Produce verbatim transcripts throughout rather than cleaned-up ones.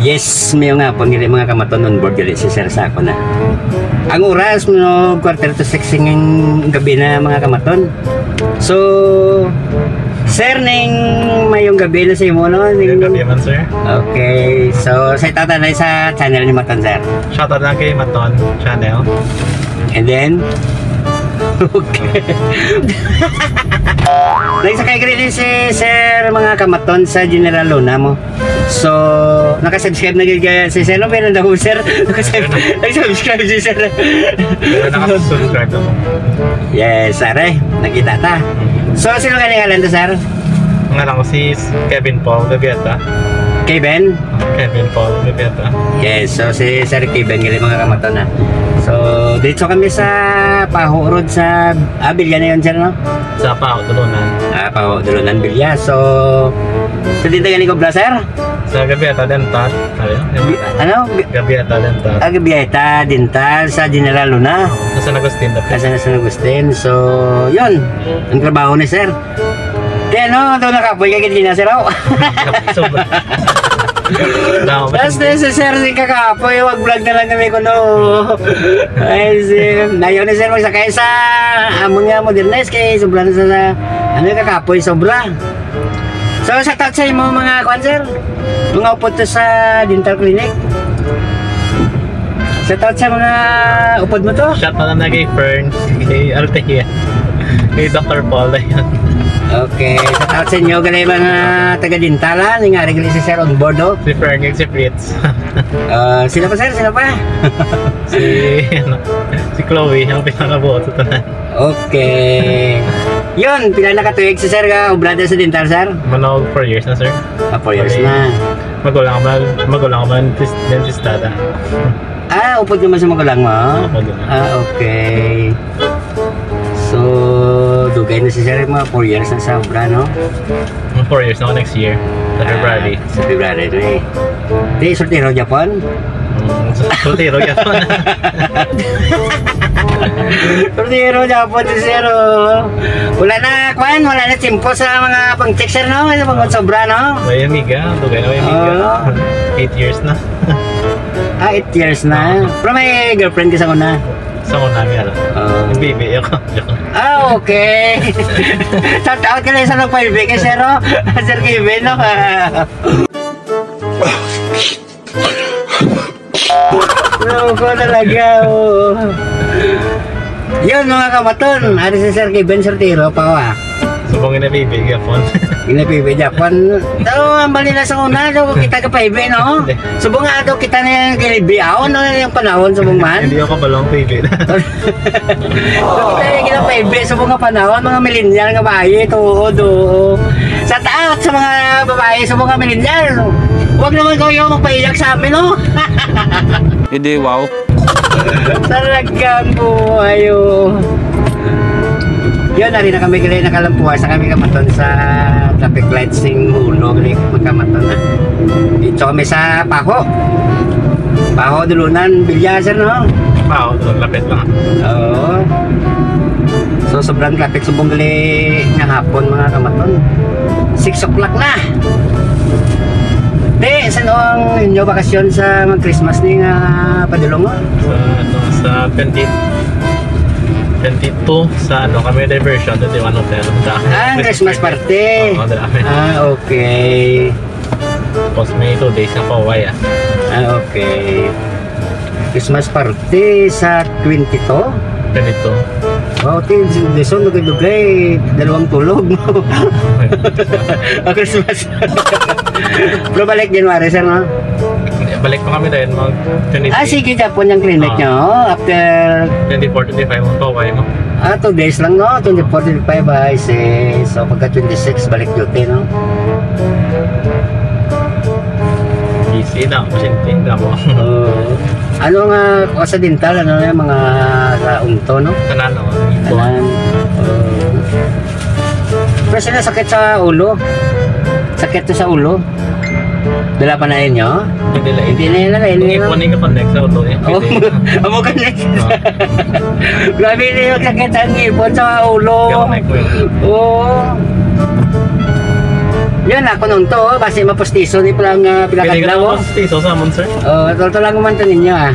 Yes, may nga pangili mga kamaton, on board gali si sir sa ako na. Ang oras mo, quarter to six ng gabi na, mga kamaton. So, sir, ning mayong gabi na sa imo, no? Ning Mayong gabi man, sir. Okay. So, sa itatan na sa channel ni Maton, sir. Shoutout lang kay Maton Channel. And then, okay. Nagsakay gali ni si sir, mga kamaton, sa General Luna mo. So, nakasubscribe na gid kaya si sir, no? Pero na sir, nakasub-, nagsubscribe si sir. Pero nakasubscribe ako. Yes, are, nakita ta. So, sino ka ngalan to, sir? Ngalan ko si Kevin Paul Gaviota. Kevin? Kevin Paul Gaviota. Yes, so si Sir Kevin, gali mga kamaton na. So, dito kami sa Paho Road sa, ah, Bilya na yun, sir, no? Sa Paho, Dulunan. Ah, Paho, Dulunan, Bilya. So, sa dito gali ko, bla, sir? Sa Gaviota Dental. Ano? Ano? Gaviota Dental. Ah, Gaviota Dental sa General Luna. Sa San Agustin, dapit. Ah, sa San Agustin. So, yun. Ang trabaho ni sir. Kaya no, ito nakapoy ka gid na, sir, oh. Sobra. Wala ako. Tapos din si sir, si kakapoy, wag vlog na lang kami kuno. Ay, si, nayon ni sir, magsakay sa amon nga modernize kay sobra na sa, sa, ano, kakapoy, sobra. So, shout out sa imo mga kwan, sir. Mga upod to sa dental clinic. Shout out sa mga upod mo to. Shout out na kay Fern, kay Althea, kay Doctor Paul, na yun. Okay, shout out sa inyo, gali mga taga-dental, ha? Ning ari gali si Sir on board, oh. Si Fern, kag si Fritz. Ah, sino pa, sir? Sino pa? Si, ano, si Chloe, ang pinakabuot sa tanan. Okay. Yun, pila na ka tuig si sir nga obrada sa dental, sir? Manog four years na, sir. Ah, four years Bali, na. Magulang man, magulang man, dentist-, dentistada. Ah, upod naman sa magulang mo? Upod naman. Ah, okay. So, dugay na si sir, mga four years na sa obra, no? Mga four years na ako next year, sa Ah, February. Sa February na eh. Di, soltero gyapon? Mm, soltero gyapon. Soltero gyapon si sir, oh. Wala na, kwan, wala na tiyempo sa mga pang-check, sir, no? Sa mga sobra, no? May amiga, dugay na may amiga. Oo. Eight years na. Ah, eight years na. Oo. Pero may girlfriend ka sa una? Sa una, meron. Oo. Baby ako. Ah, okay. Shout out ka na sa nagpa-baby kay sir, oh. Sir Kevin, no? Loko talaga, oh. Yun, mga kamaton, ari si Sir Kevin Sortiro pa, ah. Subong ginabibi gyapon. Ginabibi gyapon. Daw, ang bali na sa una, daw kita ka paibi, no? Hindi. Subong nga daw kita na yung gilibiaon, no? Yung panahon, subong man. Hindi ako balong paibi. Daw kita yung ginabibi, subong nga panahon, mga millennial nga bayi, tuod, oo. Shout out sa mga babae, sa mga millennial. Huwag naman kayo magpaiyak sa amin, no? Hindi, wow. Talagang buhay, oh. Yun, ari na kami gali, nakalampuas na kami kamaton sa traffic light sing Hulo, gali kamaton na. Dito kami sa Paho. Paho, Dulunan, Bilyasar, no? Paho, Dulunan, lapit lang. Oo. So, sobrang traffic subong gali nga hapon, mga kamaton. Six o'clock na. Di, sino ang inyo bakasyon sa mag-Christmas ni nga padulong mo? Sa, ano, sa twenty, twenty-two, sa, ano, kami diversion, twenty-one hotel. Sa Ah, ang Christmas party. Oo, dala kami. Ah, okay. Tapos may two days na pauwi, ah. Ah, okay. Christmas party sa twenty-two? Ganito. Wow, ti, Jason, dugay-dugay, dalawang tulog. Ah, Christmas. Pero balik January, sir, no? Balik pa kami dahil mag twenty-three. Ah, sige, Japon yung clinic Ah. nyo. After Twenty-four, twenty-five, ang pauwi mo. Ah, two days lang, no? Twenty-four, twenty-five, I see. So, pagka twenty-six, balik duty, no? Busy na, pasyente na ako. Oo. Ano nga, kuha sa dental, ano na yung mga sa unto, no? Tanan, no? Tanan. Oo. Pero sila sakit sa ulo. Sakit to sa ulo. Dala pa na yun, nyo? Hindi na, Hindi na yun, hindi na yun. Ipon yung connect sa ulo, eh. Oh, Pwede. Amo ka next. Ah. Grabe na yung sakit sa ngipon sa ulo. Connect mo yun. Oo. Yun, ako nun to, oh, basi mapustiso ni pala nga Pwede ka pinakadlaw, oh. Mapustiso sa amon, sir? Oh, tol, tol, lang man to ninyo, ah.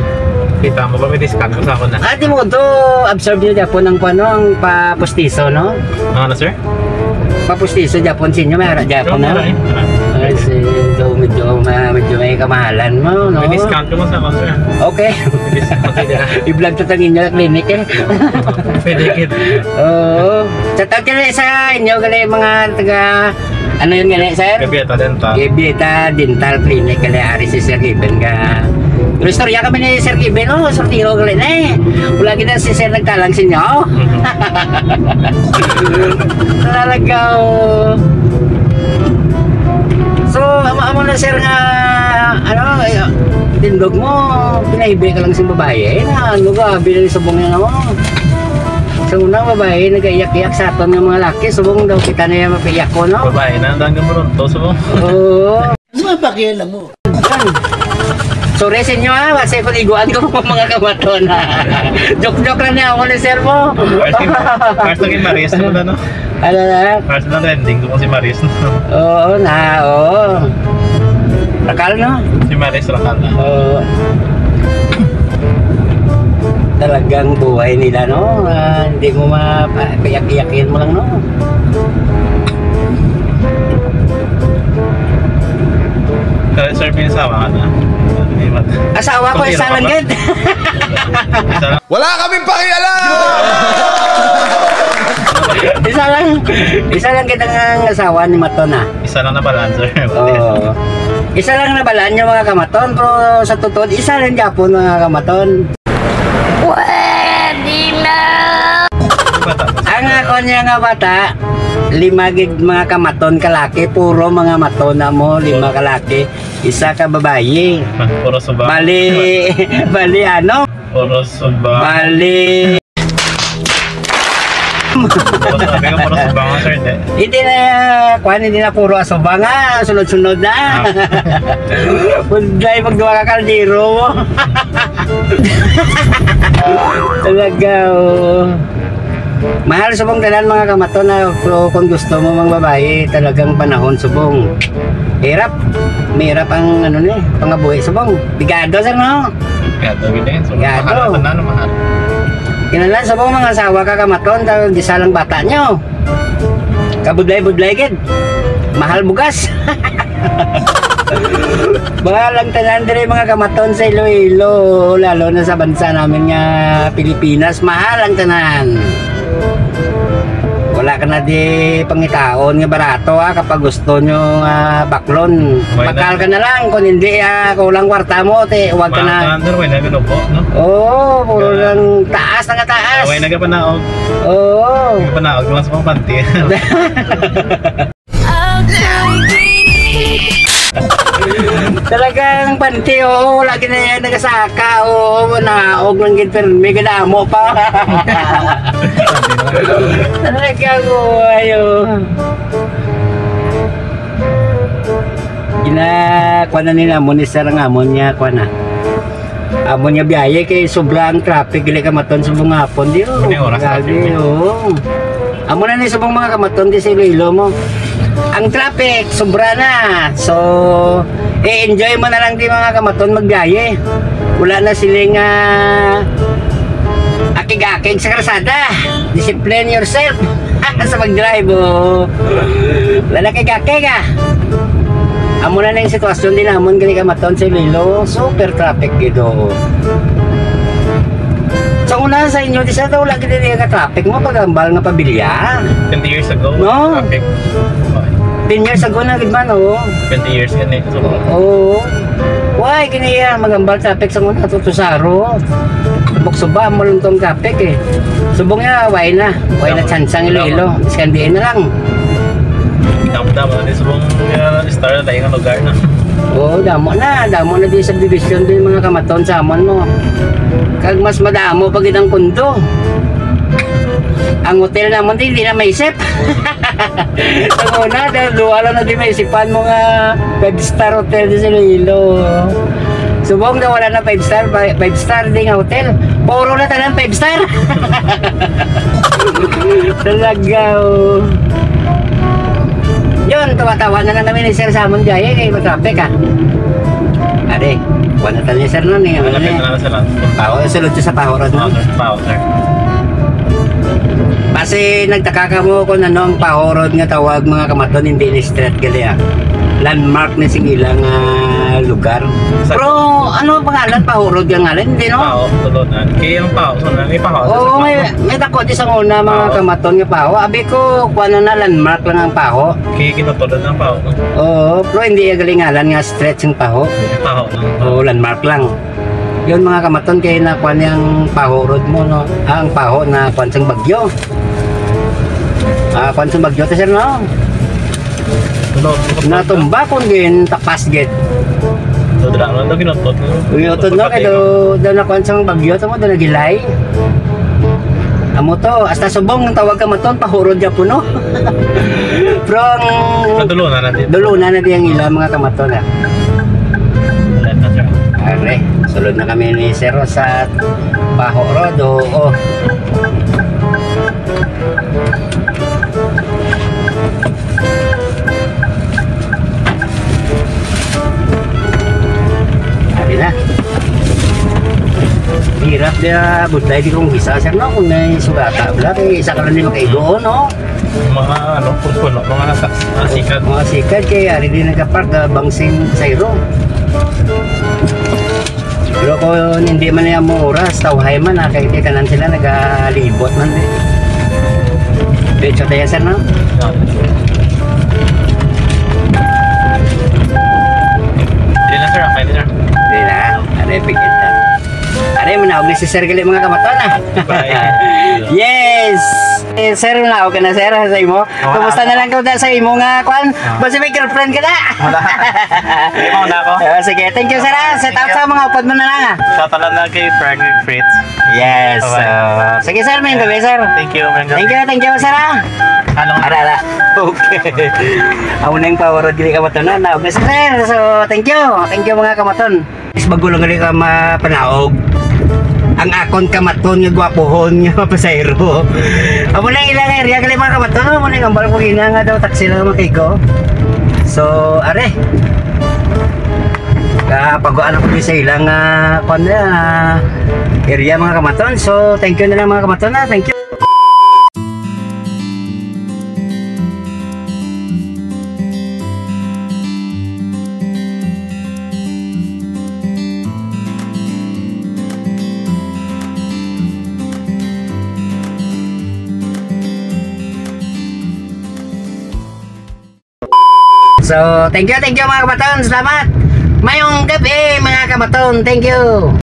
Kita mo ba, may discount ko sa ako na. Ah, di mo to, absorb nyo Japon ang kuwan, no? Ang papustiso, no? Ano na, sir? Papustiso, Japon, sinyo, may ara Japon, Sure, no? Meron, eh. Meron. Ay, si, so, medyo, ma-, medyo may kamahalan mo, no? May discount ko mo sa ako, sir. Okay. May discount ko, sir. I-vlog to tangin nyo, clinic, eh. Pwede, kid. Oo. Shout out ka na sa inyo, gali, mga taga Ano yun nga ni, sir? Gabieta Dental. Gabieta Dental Clinic, kali ari si Sir Given ka. Pero istorya kami ni Sir Given, oh, sortiro gali na eh. Wala kita si Sir nagtalang sa inyo. Mhm. Talaga, oh. So, amo, amo na, sir, nga, ano, eh, tindog mo, pinahibi ka lang sa babae. Eh, na, ano ka, bilin sa bungin mo. Sa una, babae, nagaiyak-iyak sa aton nga mga laki. Subong daw kita na yan mapaiyak ko, no? Babae na, ang dangga mo ron to, subong. Oo. Ano ang pakialam mo? Sorry sa inyo, ha. Kasi kung iguan ko po mga kamaton, ha. Joke-joke lang niya ako ni sir mo. First time, first time kay Maris, ano na, no? Ano na? First na trending ko si Maris, no? Oo na, oo. Rakal, no? Si Maris, rakal na. Oo. Talagang buhay nila, no? Ah, hindi mo ma-, pa-, iyak-iyakin mo lang, no? Kaya, sir, may asawa ka na? May mat- Asawa ko, Pag isa lang ira ka pa? Gid. Isa lang. Wala kaming pakialam! Isa lang, isa lang kita nga asawa ni Maton, ah. Isa lang nabalaan, sir. Oo. Isa lang nabalaan yung mga kamaton, pero sa totoo, isa lang gyapon mga kamaton. Pwede na! Bata pa. Ang ako niya nga bata, lima gid mga kamaton kalaki, puro mga maton na mo, lima kalaki, isa ka babayi. Puro subang. Bali, bali ano? Puro subang. Bali. Puro subang, puro subang, sir, hindi. Hindi na, kuwan, hindi na puro asubang, ah. Sunod-sunod na. Ah. Punday, magduwa ka kaldero mo. Talaga, oh. Mahal subong tanan, mga kamaton, na kung, kung gusto mo, mga babae, talagang panahon subong. Hirap. Mahirap ang, ano ni, pangabuhi subong. Bigado, sir, no? Bigado, gid, eh. So, Bigado. Mahal na tanan, mahal. Kinahanglan subong mga asawa ka kamaton, ta-, isa lang bata nyo. Kabudlay-budlay gid. Mahal bugas. Mahal ang tanan diri, mga kamaton, sa Iloilo, lalo na sa bansa namin nga Pilipinas. Mahal ang tanan. Wala ka na di pangitaon nga barato, ah, kapag gusto nyo nga baklon. Why not? Bakal ka na lang. Kung hindi, ah, kulang kwarta mo, te, huwag ka na. Mahal ka na, sir. Why na ganubo, no? Oo, puro lang taas na nga taas. Why na gapanaog? Oo. Gapanaog lang sa mga panty. Talagang panty, oo, lagi na yan nagasaka, oo, naog lang gid, pero may gadamo pa. Talaga ko, ayo. Gina, kuha na nila, mo ni sir ang amon niya, kuha na. Amo niya biyahe kay sobra ang traffic, dili ka maton sa mga hapon, di, oh. Ano yung oras traffic, Grabe, sir? Oh. Amo na ni subong mga kamaton di sa Iloilo mo. Ang traffic, sobra na. So, i-enjoy mo na lang di mga kamaton magbiyahe. Wala na siling, ah, akig-akig sa karsada. Discipline yourself. Sa pag-drive, oh. Wala na kay kakay ka. Amo na ning sitwasyon din namon gani ka maton sa Iloilo. Super traffic gid, oh. Sa una sa inyo, di sa daw lagi din nga traffic mo pag ambal nga pabilya. Twenty years ago, No? traffic. Ten years ago na gid man, oh. Twenty years gani. So, Oo. Why, kini iya, magambal traffic sa muna, tutusaro. Buksuba mo lang tong traffic, eh. Subong niya, why na? Why na Damo. chance ang Iloilo? Damo. Biskan diin na lang. Damo-damo na din subong, uh, star na tayo nga lugar na. Oo, damo na. Damo na di subdivision din mga kamaton sa amon mo. Kag mas madamo pa gid ang pundo. Ang hotel namon di, di na maisip. Sa una, dahil duha lang na di maisipan mo nga five-star hotel di sa Iloilo. Subong na wala na five-star, fi-, five-star di nga hotel. Puro na tanan five-star. Talaga, oh. Yo, Tawa-tawa na lang kami ni sir sa amon biyahe kay matraffic, ah. Ade, kuha na tayo ni sir nun, eh. Ano Malapit na lang, sir, ah. Pao, sulod siya sa Pao Road, no? Oo, sir. Pao, sir. Kasi nagtaka ka mo kung ano ang Pao Road nga tawag, mga kamaton, hindi ni straight gali, ah. Landmark ni sing ilang, ah, lugar. Sa Pero ano ang pangalan? Pao Road ang ngalan, hindi, no? Pao, tulunan. Kaya yung Pao, so, may Pao, Oo, sa may, Pao. May dako di sa una, mga Pao. Kamaton nga Pao. Abi ko, kuha na na, landmark lang ang Pao. Kaya ginutulod ng Pao, no? Oo, pero hindi yung galingalan nga stretch ang Pao. Pao, no? Oo, landmark lang. Yun, mga kamaton, kaya na kuha niyang Pao Road mo, no? Ah, ang Pao na kuha siyang bagyo. Ah, kuha siyang bagyo, to, sir, no? Ano? Natumba kung din, tapas git. So, dala lang daw ginutulod, no? Uy, utod, no? Kaya daw, daw na kuha siyang bagyo, to mo, daw nagilay. Amo to, hasta subong ang tawag kamaton, Pao Road ya po, no? Pero ang Nadulunan na din. Dulunan na di ang ila, mga kamaton, ah. Left na, sir. Are, sulod na kami ni Sir sa Pao Road, oo. Sabi na. Hirap dia budlay di kong isa, sir, no? Kung may sugata, bla, kay isa ka lang di makaigo, no? Mga, ano, puno, mga nasa, mga sikat. Mga sikat, kay ari di nagka-park, ah, bangsing sayro. Pero kung hindi man niya mo oras, tawhay man, ah, kay di kanan sila nagalibot man, di. Diretso tayo, sir, no? Hindi na, sir. Okay, sir. Hindi na. Ano yung pikit na? Ano yung manaog ni si Sir Gali, mga kamaton, ah? Bye. Yes! Eh, sir, manaog ka na, sir, sa imo? Oo, Kumusta na. Na lang ka sa imo nga, kwan? Ah. Basta may girlfriend ka na? Wala. Hindi mo na ako. Ah, sige, thank you, sir, ah. Set out Thank you. Sa mga upod mo na lang, ah. Sa talan na kay Frank Fritz. Yes. Bye-bye. Ah, sige, sir, may gabi, sir. Thank you, may gabi. Thank you, thank you, sir, ah. Anong Ara, ara. Okay. Ako na yung power, dili ka matunan. Naog na, sir. So, thank you. Thank you, mga kamaton. Is bago lang gali ka mapanaog. Ang akon kamaton nga gwapohon nga mapasahero. Amo na ilang area gali, mga kamaton, no? Amo na yung ambal ko gina nga daw taxi lang makaigo. So, are. Kapaguan ako di sa ilang, ah, kwan na, ah, area, mga kamaton. So, thank you na lang, mga kamaton, ah. Thank you. So, thank you, thank you, mga kamaton. Salamat. Mayong gabi, mga kamaton. Thank you.